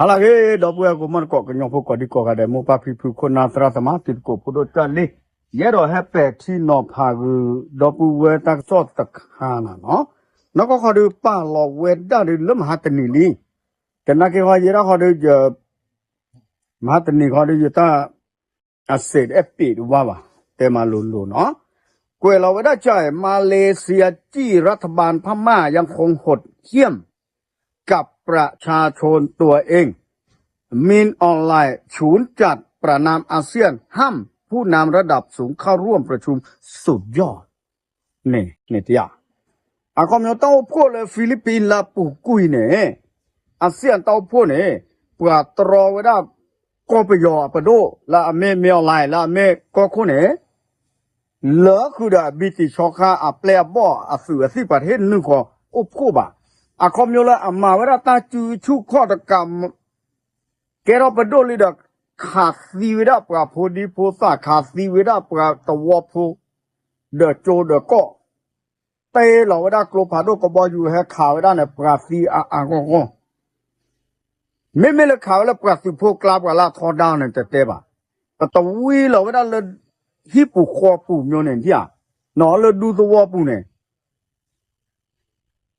ဟါလၢအဂ့ၤ ဒီပုၢ်ဝဲၢ်ကိးမုၢ်နံၤကိး ကညီဖိကိးဒံကိးဂၤဒဲး မိၢ်ပၢ်ဖံဖု ခိၣ်နၢ်သရၣ်သမါ တံၤသကိးဖိဒိၣ်ကၢ်လံ, ယအဲၣ်ဒိးဟဲပဲာ်ထံနီၤဖးဂုာ် ဒီပုၢ်ဝဲၢ်တၢ်ကစီၣ်တခါန့ၣ်လီၤ. နီၢ်ကီၢ်ဃီဒုးပာ်လီၤဝဲဒၣ်ဒုးလၢမဟါတနံၤလံ, တနာ်က့ဃီယဲဒၣ်ဃီဒုးယ မဟါတနံၤဃီဒုးယတၢ် အစဲးတအဲၣ်ပ့းတဝါဘၣ်, တဲမၤလိၤလိၤနီၤ, ကွဲးလီၤဝဲဒၣ်ကၠဲး มาเลเซียจี้รัฐบาลพม่ายังคงโหดเหี้ยมกับประชาชนตัวเอง มินออนไลน์ศูนย์จัดประนามอาเซียน ห้ามผู้นำระดับสูงเข้าร่วมประชุมสุดยอด န့ၣ် န့ၣ်တယၢ် အခီပညီတၢ်အိၣ်ဖှိၣ်လၢ Philippines လၢအပူၤကွံာ်န့ၣ် အစ့ၣ်အတၢ်အိၣ်ဖှိၣ်န့ၣ် ပှၤတြီဝဲဒၣ် ကီၢ်ပယီၤအပဒိၣ် လၢအမ့ၢ် မင်းအောင်လှိုင် လၢအမ့ၢ်ကီၢ်ခိၣ်န့ၣ် လၢဃုာ်ဒီးအဘံတံၣ်ဆီခါ အပျဲၢ်အဘီၣ်အသုးအသံၣ် ပှၤတဟ့ၣ်နုာ်ဃီၤအိၣ်ဖှိၣ်ဘၣ်. အခီပညီလၢအမၤဝဲဒၣ်တၢ်စုဆူၣ်ခီၣ်တကး ကဲထီၣ်ပဒိၣ်လံဒီး ခးသံဝဲဒၣ်ပှၤဖိဒံဖိသၣ် ခးသံဝဲဒၣ်ပှၤသဝီဖိ ဒီးကၠိဒီးကီၢ် တ့လီၤဝဲဒၣ်ကျိဖးဒိၣ်ကဘီယူၤ ဟဲခးဝဲဒၣ်န့ၣ် ပှၤသံအါအါဂီၢ်ဂီၢ်, မ့မ့ၢ်လၢခးဝဲလၢပှၤသုးဖိကျါ ပှၤလၢအထီဒါန့ၣ် တတဲဘၣ်, ပတဝံလီၤဝဲဒၣ်လၢ ဟံၣ်ပူၤဃီပူၤမ့ၢ်န့ၣ်ဧါ, နီၢ်လၢဒူသဝီပူၤန့ၣ်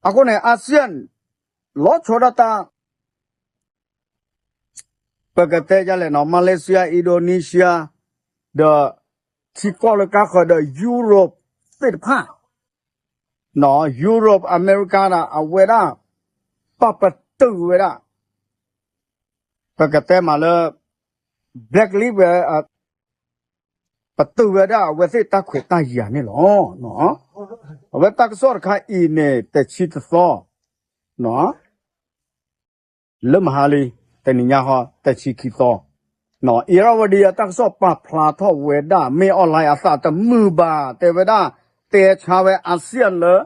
အဃိန့ၣ် အစ့ၣ် လီၤဆီဒၣ်တၢ် ပကတဲဒ်လဲၣ်နီၤ Malaysia Indonesia ဒီး ထံကီၢ်လၢကါဃၢၤဒီး Europe သ့ၣ်တဖၣ်, နီၤ Europe America ဒီး အဝဲဒၣ် ပာ်ပတုာ်ဝဲဒၣ် ပကတဲမးလၢ blacklist ဝဲ ပတုာ်ဝဲဒၣ်အဝဲသ့ၣ်တၢ်ခွဲးတၢ်ယာ်န့ၣ်လီၤ. အဝဲတၢ်ကစီၣ်တခါအံၤန့ၣ် တဆံတသီ လၢမဟါလံ, တနံၤညါဃီ တဆံခံသီ, အ့ရဝတီ အတၢ်ကစီၣ်ပာ်ဖျါထီၣ်ဝဲဒၣ် မင်းအောင်လှိုင် အသးတမုာ်ဘၣ် တဲဝဲဒၣ် တဲဆါဝဲ အစ့ၣ် လၢ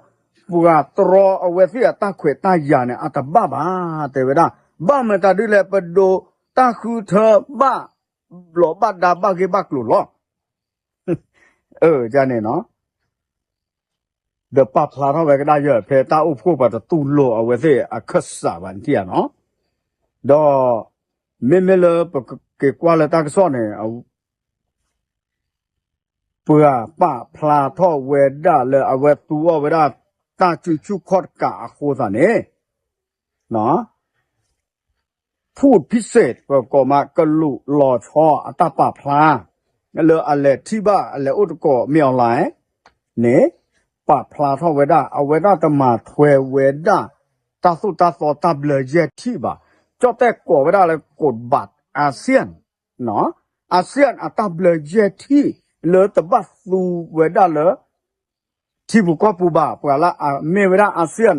ပှၤတြီအဝဲသ့ၣ်အတၢ်ခွဲးတၢ်ယာ်န့ၣ် အတဘၣ်ဘၣ် တဲဝဲဒၣ်, ဘၣ်မတၤဒ်လဲၣ် ပဒိးတၢ်ဃုထၢဘၣ် ဘျီးဘၣ်ဒါဘၣ်ဂ့ၢ်ဘၣ်ကျိၤလီၤ အန့ၣ်နီၤ, ဒီးပာ်ဖျါထီၣ်ဝဲကဒါယၢ် ဖဲတၢ်အိၣ်ဖှိၣ်ပှၤတတူၢ်လိာ်အဝဲသ့ၣ်အခၢၣ်စးဘၣ်န့ၣ်ဧါနီၤ, ဒီး မ့မ့ၢ်လၢပက့ၤကွၢ်လၢတၢ်ကစီၣ်န့ၣ် ပှၤပာ်ဖျါထီၣ်ဝဲဒၣ်လၢအဝဲသူအီၤဝဲဒၣ် တၢ်စုဆူၣ်ခီၣ်တကးအဃိသးန့ၣ် ဖူၣ်ဖံစ့ၣ် ပကိးမး ကလူးလီၤဆီအတၢ်ပာ်ဖျါ လၢအလဲၤထံၣ်ဘၣ်အလဲၤအိၣ်တကိး မင်းအောင်လှိုင် န့ၣ် ပာ်ဖျါထီၣ်ဝဲဒၣ် အဝဲဒၣ်တမၤထွဲဝဲဒၣ် တၢ်သိၣ်တၢ်သီတၢ်ဘျၢယဲၢ်ထံၣ်ဘၣ်, ကၠီၣ်တဲၣ်ကိးဝဲဒၣ်လၢ กฎบัตรอาเซียน อาเซียน အတၢ်ဘျၢယဲၢ်ထံၣ် လၢတဘၣ်သူဝဲဒၣ်လၢ ထံပူၤကီၢ်ပူၤဘၣ် ပှၤလၢအမ့ၢ်ဝဲဒၣ် อาเซียน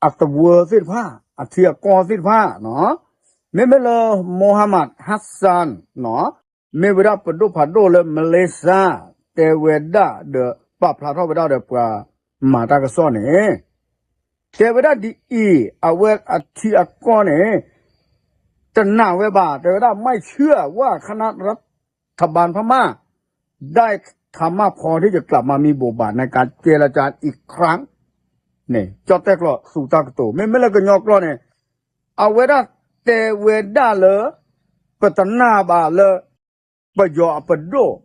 အသဝီသ့ၣ်တဖၣ် အထံအကီၢ်သ့ၣ်တဖၣ်, မ့မ့ၢ်လၢ Mohamad Hasan မ့ၢ်ဝဲဒၣ်ပဒိၣ်ဖးဒိၣ်လၢ Malaysia တဲဝဲဒၣ်ဒီး ပာ်ဖျါထီၣ်ဝဲဒၣ်ဒီးပှၤမၤတၢ်ကစီၣ်န့ၣ် တဲဝဲဒၣ်ဒ်အံၤ, အဝဲအထံအကီၢ်န့ၣ် တနာ်ဝဲဘၣ် တဲဝဲဒၣ် ไม่เชื่อว่าคณะรัฐบาลพม่า ได้คำมั่นพอที่จะกลับมามีบทบาทในการเจรจาอีกครั้ง န့ၣ် ကၠီၣ်တဲၣ်ကျိးသူတၢ်ကတိၤ မ့မ့ၢ်လၢကညီကျိာ်န့ၣ် အဝဲဒၣ်တဲဝဲဒၣ်လၢ ပတနာ်ဘၣ်လၢ ပယီၤအပဒိၣ်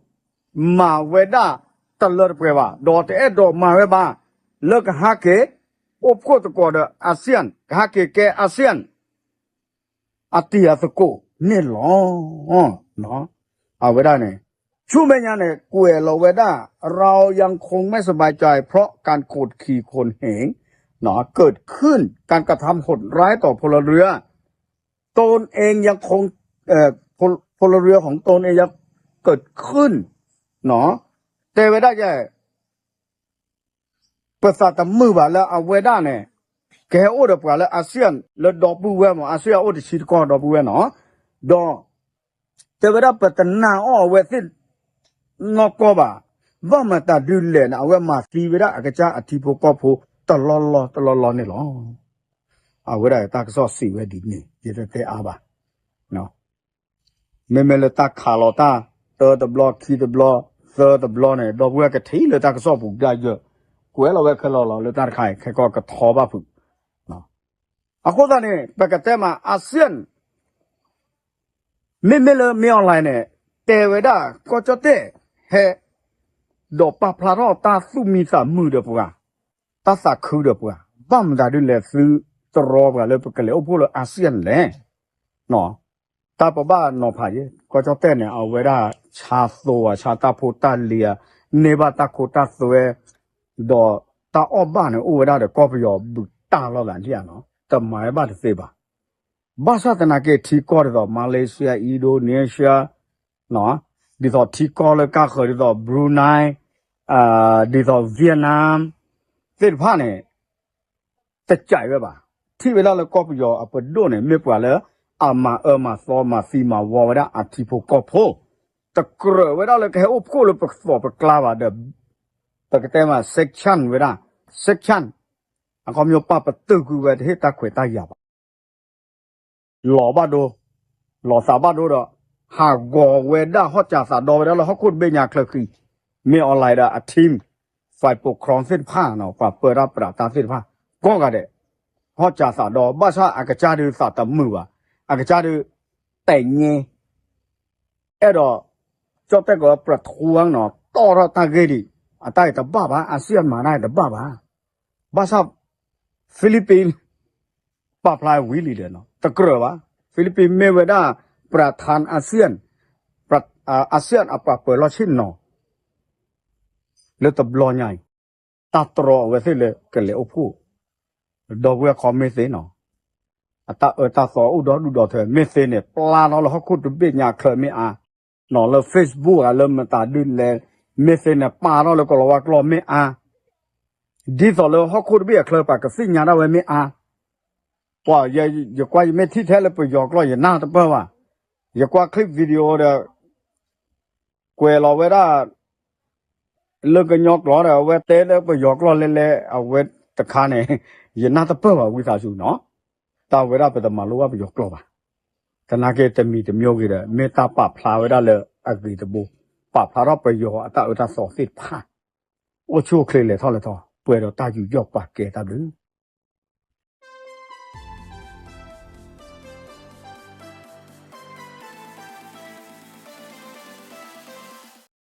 မၤဝဲဒၣ်တလၢတပှဲၤဘၣ် ဒီးတအဲၣ်ဒိးမၤဝဲဘၣ် လၢကဟဲက့ၤ အိၣ်ဖှိၣ်သကိးဒီး อาเซียน ကဟဲက့ၤကဲ อาเซียน အတံၤအသကိးန့ၣ်လီၤ. အဝဲဒၣ်န့ၣ် ဆူမဲာ်ညါန့ၣ် ကွဲးလီၤဝဲဒၣ် เรายังคงไม่สบายใจเพราะการกดขี่ข่มเหง เกิดขึ้น การกระทำโหดร้ายต่อพลเรือน ตนเองยังคง เอ่อ พล พลเรือนของตนเองยังเกิดขึ้น တဲဝဲဒၣ်ယဲ ပသးတမုာ်ဘၣ်လၢအဝဲဒၣ်န့ၣ် ကဟဲအိၣ်ဒီးပှၤလၢ อาเซียน လၢဒီပုၢ်ဝဲၢ်မး อาเซียน အိၣ်တဆံတကီၢ်ဒီပုၢ်ဝဲၢ်နီၤ ဒီး တဲဝဲဒၣ်ပတနာ်အီၤအဝဲသ့ၣ်နီၢ်ကီၢ်ဘၣ်, ဘၣ်မတၤဒုးလဲၣ်န့ၣ် အဝဲမၤသံဝဲဒၣ်အကစၢ်အထံဖိကီၢ်ဖိတလီၢ်လီၢ်တလီၢ်လီၢ်န့ၣ်လီၤ. အဝဲဒၣ်တၢ်ကစီၣ်စံးဝဲဒ်န့ၣ် ယတတဲအါဘၣ် မ့မ့ၢ်လၢတၢ်ခးလီၤတၢ် တၢတဘျီ ခံတဘျီ သၢတဘျီန့ၣ် ဒီပုၢ်ဝဲၢ်ကထံၣ်လၢတၢ်ကစီၣ်ပူၤကဒါယၢ် ကွဲးလီၤဝဲခဲလၢာ်လီၤလၢတၢ်တခါအံၤ ခဲကီၢ်ကထီဘၣ်ဖုး အဃိသတးန့ၣ် ပကတဲမး ASEAN မ့မ့ၢ်လၢ မင်းအောင်လှိုင် န့ၣ် တဲဝဲဒၣ် ကီၢ်ကၠီၣ်တဲၣ် ဟဲ ဒီးပာ်ဖျါထီၣ်တၢ်သူၣ်မံသးမုာ်ဒီးပှၤ, တၢ်သးခုဒီးပှၤ, ဘၣ်မတၤဒုလဲၣ်သုတရီပှၤလၢပကလဲၤအိၣ်ဖှိၣ်လၢ ASEAN လဲၣ်. တၢ်ပဘၣ်နီၤဖးယဲ, ကီၢ်ကၠီၣ်တဲၣ်န့ၣ် အဝဲဒၣ်ဆါသိဧါ, ဆါတၢ်ဖိတၢ်လံၤဧါ, န့ၢ်ဘၣ်တၢ်ခိတၢ်သွဲ, ဒီးတၢ်အီၣ်ဘၣ်န့ၣ် အိၣ်ဝဲဒၣ်ဒီးကီၢ်ပယီၤဘူးတၢ်လီၤသးလံဧါနီၤ, တမၤဝဲဘၣ်တသ့ဘၣ်. ဘၣ်ဆၣ်သနာ်က့ ထံကီၢ်ဒ်သိး Malaysia, Indonesia, ဒ်သိးထံကီၢ်လၢကါဃၢၤဒ်သိး Brunei, ဒ်သိး Vietnam သ့ၣ်တဖၣ်န့ၣ် တကးဝဲဘၣ်. ထံၣ်ဝဲဒၣ်လၢကီၢ်ပယီၤအပဒိၣ်န့ၣ် မ့ၢ်ပှၤလၢအမၤအၢမၤသီ မၤသံမၤဝီဝဲဒၣ်အထံဖိကီၢ်ဖိ, တကြၢးဝဲဒၣ်လၢကဟဲအိၣ်ဖှိၣ်လၢပကသီၣ်ပကျါဘၣ်ဒီး ပကတဲမး sanction ဝဲဒၣ်, sanction အခီပညီ ပာ်ပတုာ်ကွံာ်ဝဲတဟ့ၣ်တၢ်ခွဲးတၢ်ယာ်ဘၣ် လီၤဘၣ်ဒိ, လီၤသးဘၣ်ဒိဒီး ဟးဂီၤဝဲဒၣ် ဟီၣ်စးသးဒီဝဲဒၣ်လၢဟီၣ်ခိၣ်တဘ့ၣ်ညါချၢဃံ, မင်းအောင်လှိုင် ဒီးအ team, ฝ่ายปกครอง သ့ၣ်တဖၣ်နီၤ, ပှၤပၢတၢ်ပြးတၢ်သ့ၣ်တဖၣ် ကိးဂၤဒဲး, ဟီၣ်စးသးဒီ ဘၣ်ဆၣ်အကစၢ်ဒုးသးတမုာ်ဘၣ်, အကစၢ်ဒုး တဲာ်ညဲ အဲၣ်ဒိး ကၠီၣ်တဲၣ်ကီး ပြထူနီၤ, တီၣ်ထီၣ်တၢ်ဂ့ၢ်ဒံး, အတၢ်အံၤတဘၣ်ဘၣ်, အစံၣ်အမၤတၢ်အံၤတဘၣ်ဘၣ်. ဘၣ်ဆၣ် Philippines ပာ်ဖျါဝံၤလံဒီးနီၤ, တကြၢးဘၣ်. Philippines မ့ၢ်ဝဲဒၣ် ပြထူ ASEAN, ပြ ASEAN အပှၤပၢၤလီၢ်ဆ့ၣ်နီၤ လၢတဘျီညါအံၤ, တၢ်တြီအဝဲသ့ၣ်လၢကလဲၤအိၣ်ဖှိၣ်, ဒီပုၢ်ဝဲၢ်ခီမ့ၢ်သ့နီၤ, အတၢ်အၢတၢ်သီအိၣ်ဒီဒူၣ်ဒီထၢ, မ့ၢ်သ့န့ၣ် ပျၢ်ထီၣ်လၢဟီၣ်ခိၣ်တဘ့ၣ်ညါချၢမ့ၢ်အါ, နီၤလၢ Facebook ဧါ လၢမတၤဒုလဲၣ်, မ့ၢ်သ့န့ၣ် ပာ်ထီၣ်လၢကလီၤဝါကျိာ်မ့ၢ်အါ, ဒ်သိးလၢဟီၣ်ခိၣ်တဘ့ၣ်အချၢပှၤကသ့ၣ်ညါဒၣ်ဝဲမ့ၢ်အါ, ပှၤ ယကွၢ်ယမ့ၢ်ထံၣ်ထဲလၢပယီၤကျိာ် ယနၢ်တပၢၢ်ဘၣ်, ယကွၢ် clip video ဒီး ကွဲးလီၤဝဲဒၣ် လၢကညီကျိာ်ဒီး အဝဲတဲလၢပယီၤကျိာ်လဲၤလဲၤ အဝဲတခါန့ၣ် ယနၢ်တပၢၢ်ဘၣ် ဝံသးစူၤနီၤ, တၢ်ဝဲဒၣ်ပတမၤလိဘၣ်ပယီၤကျိာ်ဘၣ်. သနာ်က့တမံၤတမံၤဂ့ၤဒီး မ့ၢ်တၢ်ပာ်ဖျါဝဲဒၣ်လၢအဂ့ၤတဘိ, ပာ်ဖျါထီၣ်ပယီၤအတၢ်အၢတၢ်သီသ့ၣ်တဖၣ်, အိၣ်ဆူၣ်အိၣ်ချ့လဲၤထီၣ်လဲၤထီ, ပှဲၤဒီးတၢ်ယူးယီၣ်ပာ်ကဲတၢ်ဘျုး